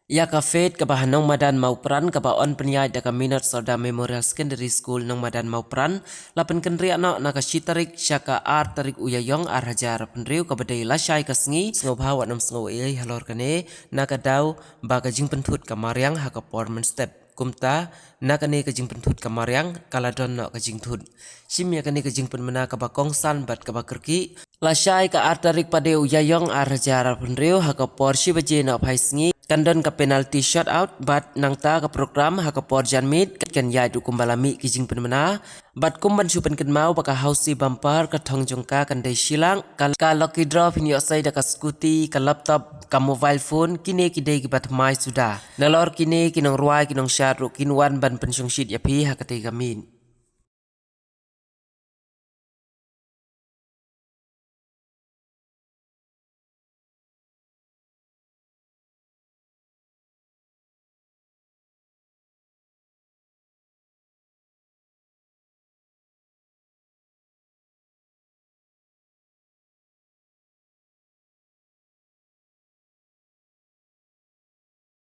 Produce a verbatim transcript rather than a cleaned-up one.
Ïa ka Faith kaba ha Nongmadan Mawpran kaba yn pynïaid da ka Minot Sawdar Memorial Secondary School Nongmadan Mawpran, la pynkynriah noh na ka shi tarik sha ka ar tarik u Ïaïong ar hajar arphew hynriew kaba dei lashai ka sngi, sngewbha wat nym sngew ei ei halor kane, na ka daw ba ka jingpynthut ka mariang ha ka por mynstep. Kumta, na kane ka jingpynthut ka mariang, ka la don noh ka jingthut. Shim ïa kane ka jingpynbna kaba kongsan bad kaba kyrkieh. Lashai ka ar tarik pat u Ïaïong ar hajar arphew hynriew ha ka por shi baje noh phai sngi, kan don ka penalty shootout bad nangta ka program ha ka por janmiet kan ïaid ruh kumba la mih ki jingpynbna. Bad kum ban shu pynkynmaw ba ka Housie Bumper ka thong jong ka kan dei shi lak, ka, ka lucky draw phin ïoh sei da ka scooty, ka laptop, ka mobile phone, kine ki dei kiba thymmai suda. Nalor kine ki nongrwai ki nongshad ruh kin wan ban pynshongshit ïa phi ha katei ka miet.